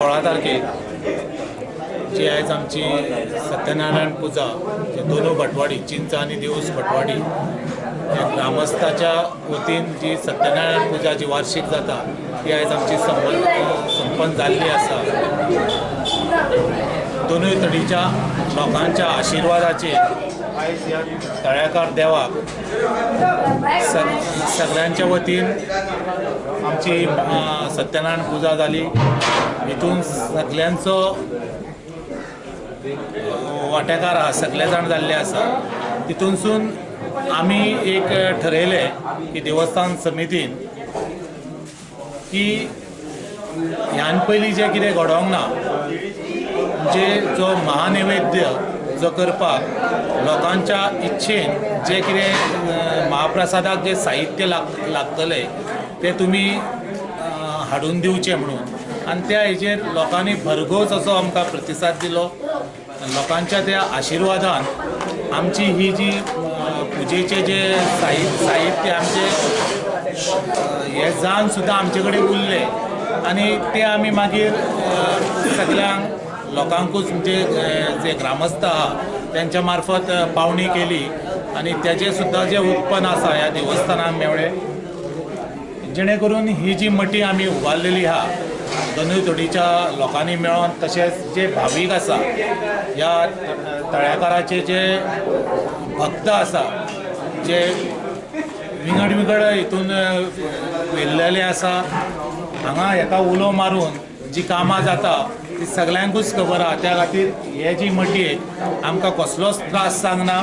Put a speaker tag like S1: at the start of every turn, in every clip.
S1: 16 तारखेक जी आयज आमची सत्यनारायण पुजा जे दोनूय भटवाडी चिंचा आनी देऊस भटवाडी ह्या ग्रामस्थाच्या वतीन जी सत्यनारायण पुजा जी वार्षिक जाता ती आयज आमची संपन्न जाल्ली आसा। दोनूय तडीच्या लोकांच्या आशिर्वादाचेर आयज ह्या तळ्याकार देवाक सगळ्यांच्या वतीन आमची सत्यनारायण पुजा जाली। हितून सगळ्यांचो वांटेकार आहा, सगळे जाण जाल्ले आसा। तितूनसून आमी एक ठरयलें की देवस्थान समितीन की ह्यान पयलीं जें कितें घडोवंक ना म्हणजे जो महानैवेद्य जो करपाक लोकांच्या इच्छेन जें कितें महाप्रसादाक जें साहित्य लागतलें तें तुमी हाडून दिवचें म्हणून, आनी त्या हेजेर लोकांनी भरघोस असो आमकां प्रतिसाद दिलो। लोकांच्या त्या आशिर्वादान आमची ही जी पुजेचें जे साहित्य आमचें हें जावन सुद्दां आमचे कडेन उरलें आनी तें आमी मागीर सगळ्यांक लोकांकूच म्हणजे जे ग्रामस्थ आहा तेंच्या मार्फत पावणी केली आनी तेजें सुद्दां जें उत्पन्न आसा ह्या देवस्थानाक मेळ्ळें, जेणे करून ही जी मठी आमी उबारलेली आहा दोनूय तडीच्या लोकांनी मेळोन, तशेंच जे भावीक आसा ह्या तळ्याकाराचे जे भक्त आसा जे विंगड विंगड हितून व्हेल्लेले आसा, हांगा हेका उलो मारून जी कामां जाता ती सगळ्यांकूच खबर आहा। त्या खातीर हे जी मठयेक आमकां कसलोच त्रास सांगना।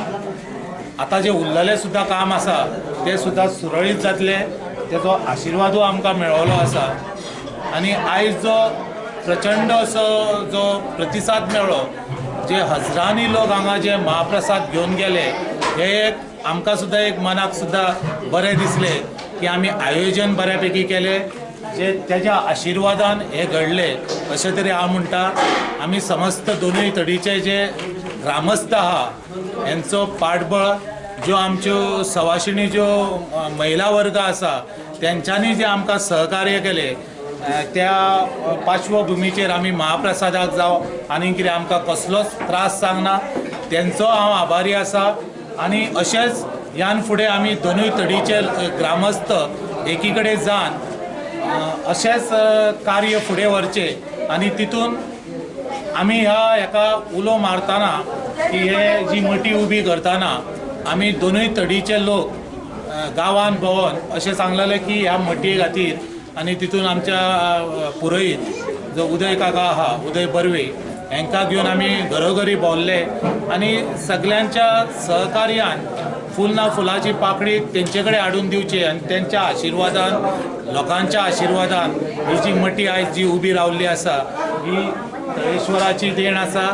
S1: आतां जें उरलेलें सुद्दां काम आसा तें सुद्दां सुरळीत जातलें, तेजो आशिर्वादूय आमकां मेळिल्लो आसा। आनी आयज जो प्रचंड असो जो प्रतिसाद मेळ्ळो, जे हजरांनी लोक हांगा जे महाप्रसाद घेवन गेले, हे एक आमकां सुद्दां एक मनाक सुद्दां बरें दिसलें की आमी आयोजन बऱ्या पैकी केलें, जे तेज्या आशिर्वादान हें घडलें अशें तरी हांव म्हणटा। आमी समस्त दोनूय तडीचे जे ग्रामस्थ आहा हेंचो पाठबळ, ज्यो आमच्यो सवाशिणी ज्यो महिला वर्ग आसा तेंच्यांनी जें आमकां सहकार्य केलें त्या पार्श्वभुमीचेर आमी महाप्रसादाक जावं आनी कितें आमकां कसलोच त्रास सांगना, तेंचो हांव आभारी आसा। आनी अशेंच ह्यान फुडें आमी दोनूय तडीचे ग्रामस्थ एकी कडेन जावन अशेंच कार्य फुडें व्हरचें आनी तितून आमी ह्या हेका उलो मारतना की हे जी मठी उबी करतना आमी दोनूय तडीचे लोक गांवान भोंवन अशें सांगलेलें की ह्या मठये खातीर, आनी तितून आमच्या पुरोहीत जो उदय काका आहा, उदय बर्वे, हेंकां घेवन आमी घरोघरी भोंवले आनी सगल्यांच्या सहकार्यान फूल ना फुलाची पाकळी तेंचे कडेन हाडून दिवची आनी तेंच्या आशिर्वादान, लोकांच्या आशिर्वादान ही जी मठी आयज जी उबी रावल्ली आसा ही तळेश्वराची देण आसा।